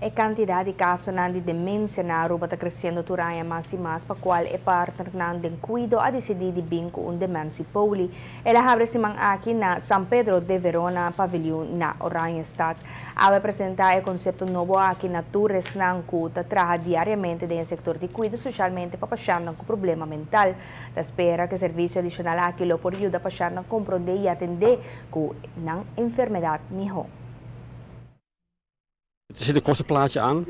E cantidad di casonan di demencia na Aruba ta creciendo tur aña mas y mas, pa cual e partnernan den cuido a dicidi di bin cu un dementiepolie. El a habri siman aki na San Pedro de Verona Paviljoen na Oranjestad. A presenta e concepto nobo aki na tur esnan cu ta traha diariamente den sector di cuido, socialmente pa pashentnan cu problema mental. Ta spera cu e servicio adicional aki lo por yuda pashentnan comprende y atende cu nan enfermedad miho. Er zit een kostenplaatje aan.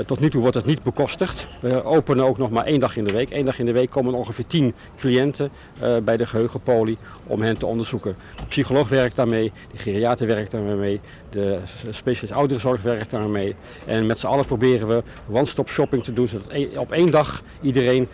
Tot nu toe wordt het niet bekostigd. We openen ook nog maar één dag in de week. Eén dag in de week komen ongeveer 10 cliënten bij de geheugenpoli om hen te onderzoeken. De psycholoog werkt daarmee, de geriater werkt daarmee, de specialist ouderenzorg werkt daarmee. En met z'n allen proberen we one-stop shopping te doen, zodat op één dag iedereen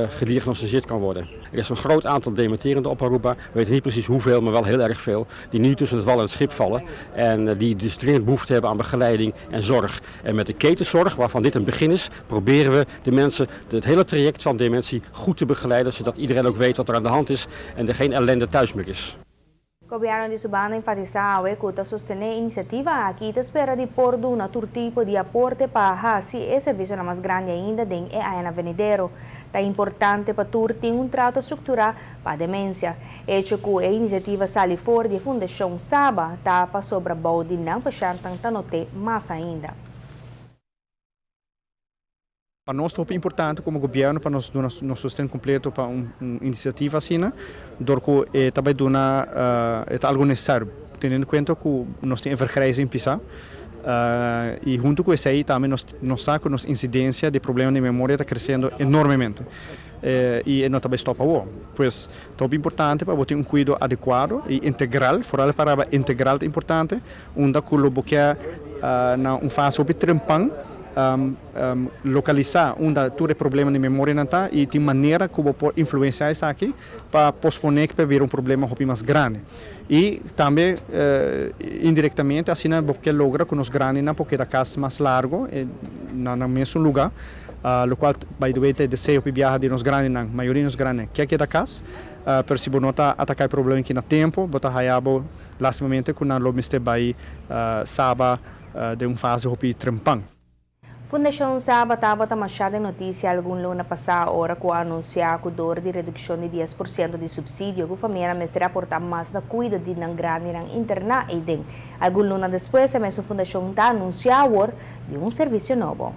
gediagnosticeerd kan worden. Er is een groot aantal dementerenden op Aruba. We weten niet precies hoeveel, maar wel heel erg veel. Die nu tussen het wal en het schip vallen. En die dus dringend behoefte hebben aan begeleiding en zorg. En met de ketenzorg, waarvan dit een begin is, proberen we de mensen het hele traject van dementie goed te begeleiden. Zodat iedereen ook weet wat er aan de hand is en er geen ellende thuis meer is. Gobierno di su banda a enfatisa cu ta sostene e iniciativa aki y ta spera di por duna tur tipo di aporte pa haci e servicio mas grandi ainda den e aña venidero. Ta importante pa tur tin un trato structura pa demencia. Hecho cu e iniciativa a sali for di Fundacion Saba ta pasobra bou di nan pashentnan ta not'e mas ainda. Pa nos ta importante como gobierno pa nos duna nos sosten completo pa un iniciativa asina, door cu tambe duna ta algo necesario, teniendo en cuenta cu nos tin vergrijzing pisa y hunto cu esey tambe nos sa cu nos incidencia di problema di memoria ta creciendo enormemente y no ta bay stop awor. Pues ta importante pa tin un cuido adecua y integral, vooral pa integral ta importante, unda cu bo kier na un fase trempan localisa unda tur problema di memoria nan ta y tin manera con por influencia esaki pa pospone pa bira un problema un mas grandi. Y tambe indirectamente asina bo kier logra cu nos grandinan por keda cas mas largo na mesun luga, lo cual, by the way, ta deseo pa biaha di nos grandinan, mayoria nos grandinan kier keda cas, pero si bo no ta ataca e problema aki na tempo, bo ta haya bo lastimamente cu nan lo mester bay Saba den un fase hopi trempan. Fundacion Saba tabata masha den noticia algun luna pasa ora cu a anuncia cu door di reduccion di 10% di subsidio cu famia mester aporta mas na cuido di nan grandinan interna eyden. Algun luna despues, e mesun fundacion ta anuncia di un servicio nobo.